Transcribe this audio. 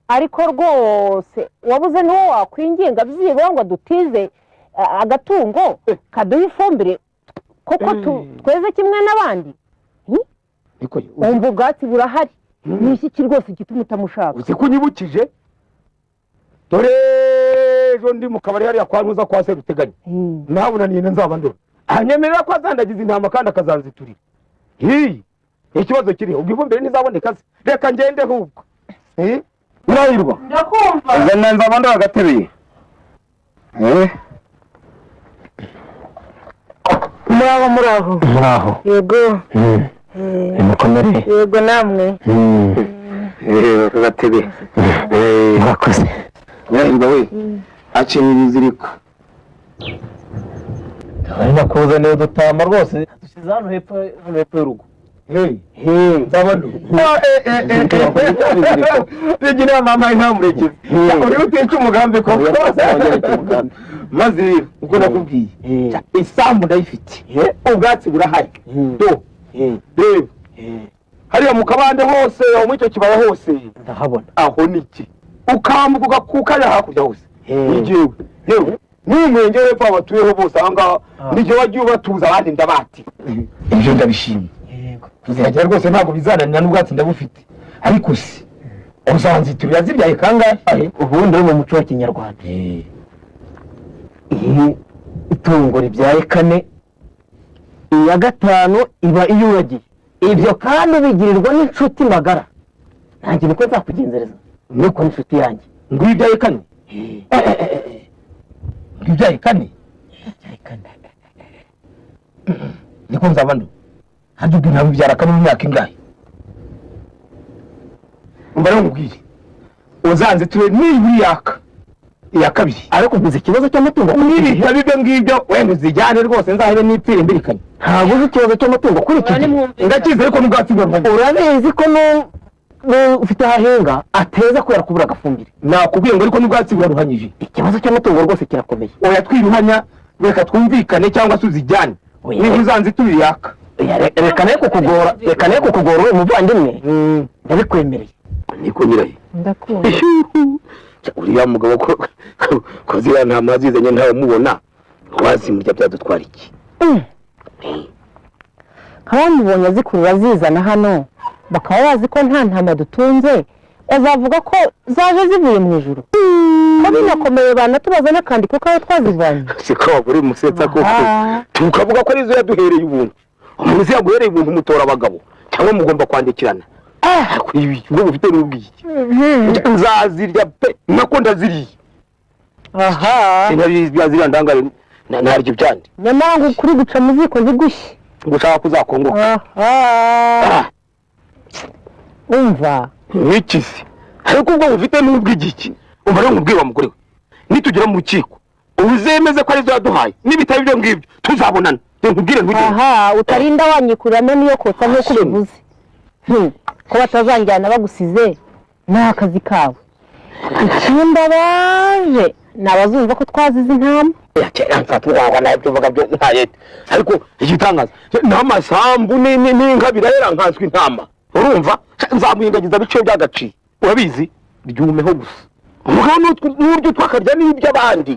Ariko rwose wabuze n'uwo wakwinginga byibura ngo dutize agatungo kaduha ifumbire koko tweze kimwe n'abandi. Niko. Wumva ubwatsi burahari, ni iki rwose gituma utamushaka? Uzi ko unyibukije? Dore ejo ndi mu kabari hariya kwa Ntuza, kwa Seruteganya, nabonaniye na Nzabandora, anyemerera ko azandagiza intama kandi akazanziturira. Hiyi, ikibazo kiriho, ubwo ifumbire ntizaboneka se? Reka ngende ahubwo. Eh? Urahirwa. Ndakumva. Zana Nzabandora agatebe. Eh? Muraho, muraho. Muraho. Yego. Mukomere. Yego, namwe. Aka gatebe. Murakoze. Nyirahirwa we, aciye ibiziriko. Nakuzaniye udutama rwose, dushyize hano hepfo, hano hepfo y'urugo. Hey, Nzabandora. Bigira mama ntamurekezi. Uri uteka umugambi koko. Maze rero uko nakubwiye, isambu ndayifite, ubwatsi burahari. Do, reba hariya mu kabande hose, aho muri icyo kibaya hose. Ndahabona. Aho ni iki? Ukambuka ugakuka hariya hakurya hose ni jyewe. Yewe, n'umurenge w'epfo abatuyeho bose aha ngaha ni jyewe wagiye ubatuza, abandi ndabati. Ibyo ndabishimye. Kuzihagera rwose ntabwo bizananira, n'ubwatsi ndabufite. Ariko se uzanziturira zibyaye kangahe? Ubundi mu muco wa kinyarwanda, iyo itungo ribyaye kane, iya gatanu iba iyuragiye. Ibyo kandi ubigirirwa n'inshuti magara. Nanjye niko nzakugenzereza, nuko n'inshuti yanjye. Ngo iyo ibyaye kane? Ngo ibyaye kane? Ibyaye kane. Niko Nzabandora, harya ubwo intama ibyara kane mu myaka ingahe? Umva rero nkubwire, uzanziture nibura iyaka iya kabiri. Ariko uguze ikibazo cy'amatungo kuri iki gihe. Nibitaba ibyo ngibyo, wenda uzijyane rwose, nzahebe nipfire mbirikanye. Ntabwo uzi ikibazo cy'amatungo kuri iki gihe. Ndakizi, ariko n'ubwatsi bwa Urabizi ko ufite aho ahinga ateza kubera kubura agafumbire. Nakubwiye ngo ariko n'ubwatsi buraruhanyije. Ikibazo cy'amatungo rwose kirakomeye. Oya, twiruhanya, reka twumvikane cyangwa se uzijyane. Oya. Niba uzanziturira iyaka. Oya, reka nawe kukugora, uri umuvandimwe, ndabikwemereye. Niko nyirayo. Ndakumva. Uriya mugabo ko ziriya ntama zizanye ntawe mubona, wazimurya byadutwara iki? Nk'abamubonye azikurura azizana hano, bakaba bazi ko nta ntama dutunze, bazavuga ko zaje zivuye mu ijuru, ko binakomeye banatubaza n'akandiko k'aho twazivanye. Siko waba uri musetsa koko. Tukavuga ko arizo yaduhereye ubuntu. Umuntu uzi yaguhereye ubuntu, mutora abagabo cyangwa mugomba kwandikirana. Ariko ibi ubwo bufite n'ubwiki, nzazirya pe, nako ndaziriye. Sinabizya ziriya ndangare, narya ibyandi. Nyamara ngo ukuri guca mu ziko ntigushye. Ngo ushaka kuzakongoka. Umva. Nkikizi, ariko ubwo bufite n'ubw'igiki? Umva rero nkubwire wa mugore we, nitugera mu rukiko uzemeze ko arizo yaduhaye. Nibitaba ibyo ngibyo, tuzabonana. Reka nkubwire, ntugende. Aha utarinda wanyikuriramo niyo kotsa nk'uko ubivuze. Ko batazanjyana bagusize ni akazi kawe. Ikimbabaje ni abazumva ko twazize intama. Mfatwa nawe uvuga byo ntayete, ariko igitangaza n'amasambu n'inka birahera nkanswe intama. Urumva nzamuhingagiza biciye by'agaciye, urabizi, ryumeho gusa umugabo n'uryo twakarya n'iby'abandi.